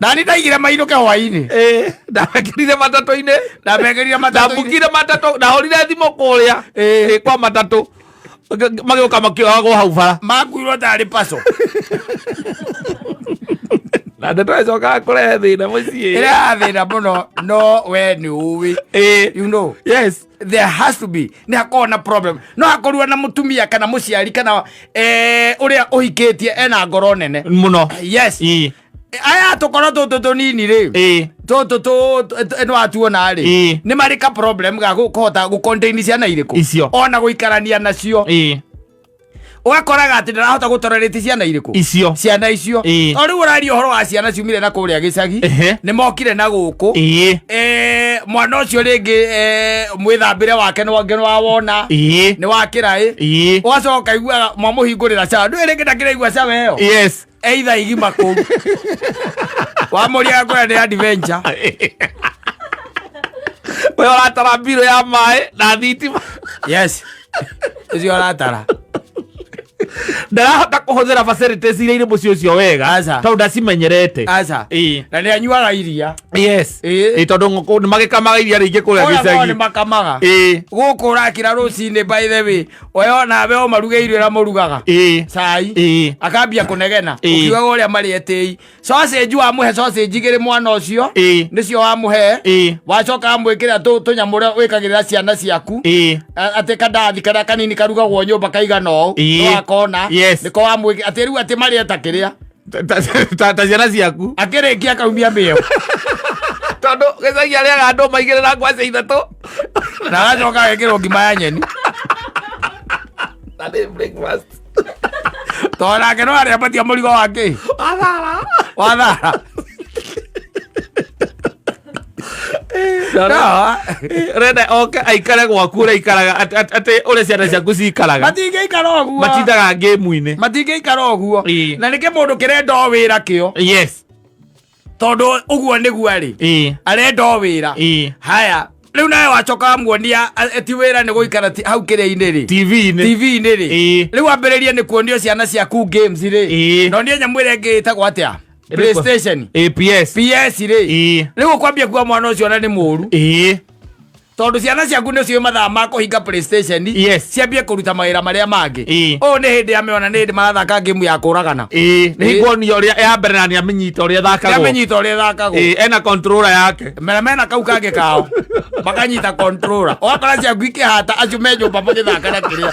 Nani ndaigire mainũke hwainĩ. Ĩĩ, ndamekĩrire matatũ-inĩ. Ndamekĩrire matatũ-inĩ. Ndambukire matatũ, ndahũrire thimũ kũrĩa. Ĩĩ, kwa matatũ. Magĩũka makĩohagwo hau bara. Makuirwo tarĩ paco. Na ndeto ĩcokaga kũrehe thĩna mũciĩ. Ĩrehaga thĩna mũno no we nĩ ũĩ. Ĩĩ. You know. Yes. There has to be, nĩ hakoragwo na problem, no hakorwo na mũtumia kana mũciari kana ũrĩa ũhikĩtie ena ngoro nene mũno. Yes. Ĩĩ. Aya tũkorwo tũtũ tũnini rĩ, Ĩĩ. tũtũ nĩ watuona rĩ, Ĩĩ. nĩ marĩ ka problem ga kũhota gũ contain ciana irĩkũ Icio. ona gũikarania nacio. Ĩĩ. Ũgakoraga atĩ ndarahota gũtolerate ciana irĩkũ. Icio. Ciana icio. Ĩĩ. To rĩu ũraria ũhoro wa ciana ciumire na kũrĩa gĩcagi, nĩ mokire na gũkũ. Ĩĩ. Mwana ũcio rĩngĩ mwĩthambĩre wake nĩ wangĩ nĩ wawona, Ĩĩ. nĩ wa kĩraĩ. Ĩĩ. Ũgacoka ũkaigua mwamũhingũrĩra cawa, ndũĩ rĩngĩ ndakĩraigua cawa ĩyo. Yes. Either igima kũu wamũria kwĩra nĩ adventure. We ũratara mbirũ ya maĩ na thitima. Yes, ũcio aratara. Ndarahota kũhũthĩra facilities iria irĩ mũciĩ ũcio wega. Aca. Tondũ ndacimenyerete. Aca. Ĩĩ. Na nĩ anyuaga iria. Yes. Ĩĩ. Ĩĩ, tondũ ngũkũ nĩ magĩkamaga iria rĩingĩ kũrĩa Kũrĩa kwao nĩ gĩcagi. makamaga. Ĩĩ. Gũkũ ũrakĩra rũcinĩ, by the way, we onawe o maruge irio ĩrĩa mũrugaga, Ĩĩ. cai, Ĩĩ. akambia kũnegena. Ĩĩ. Ũkiugaga ũrĩa marĩ etĩi, sausage wamũhe sausage igĩrĩ mwana ũcio, Ĩĩ. nĩcio wamũhe. Ĩĩ. Wacoka wamwĩkĩra tũnyamũ ũrĩa wĩkagĩrĩra ciana ciaku, Ĩĩ. Atĩ kandathi karĩa kanini karugagwo nyũmba kaigana ũũ. Ĩĩ. Nĩwakona? Yes. Nĩko wamwĩkĩra atĩ rĩu atĩ marĩe ta kĩrĩa Ta ciana ciaku. Akĩrĩkia akaumia mĩeo. Tondũ gĩcagi arĩaga andũ maigĩrĩ na ngwacĩ ithatũ. Na agacoka agekĩrwo ngima ya nyeni. Na nĩ breakfast. Tondũ nake no arĩambatia mũrigo wa kĩ? Wathara. Wa thara. No. Renda oke aikare gwaku ũrĩa aikaraga, atĩ ũrĩa ciana ciaku cikaraga. Matingĩikara ũguo. Matindaga ngĩmu-inĩ. Matingĩikara ũguo. Ĩĩ. Na nĩkĩ mũndũ kĩrenda o wĩra kĩo? Yes. Tondũ ũguo nĩguo arĩ. Ĩĩ. Arenda o wĩra. Ĩĩ. Haya, rĩu nawe wacoka wamuonia ti wĩra nĩ gũikara hau kĩrĩa-inĩ rĩ, TV-inĩ. TV-inĩ rĩ. Ĩĩ. Rĩu wambĩrĩrie nĩ kuonio ciana ciaku games rĩ. Ĩĩ. Na onie nyamũ ĩrĩa ĩngĩ ĩtagwo atĩa? Ĩrĩkũ? PlayStation. Ĩĩ, PS. PS rĩ. Ĩĩ. Rĩu ũkwambia kuga mwana ũcio ona nĩ mũru, Ĩĩ. tondũ ciana ciaku nĩ ciũĩ mathaa ma kũhinga PlayStation, Yes. ciambie kũruta mawĩra marĩa mangĩ. Ĩĩ. Ũũ nĩ hĩndĩ amĩona nĩ hĩndĩ marathaka game ya kũragana. Ĩĩ, nĩ Ĩĩ. hinguonio ũrĩa ya mbere na nĩ amĩnyita ũrĩa ĩthakagwo. Nĩamenyita ũrĩa ĩthakagwo. Ĩĩ, ena controller yake. Mena mena kau kangĩ kao makanyita controller, ũgakora ciaku ikĩhata, acio me nyũmba magĩthaka na kĩrĩa.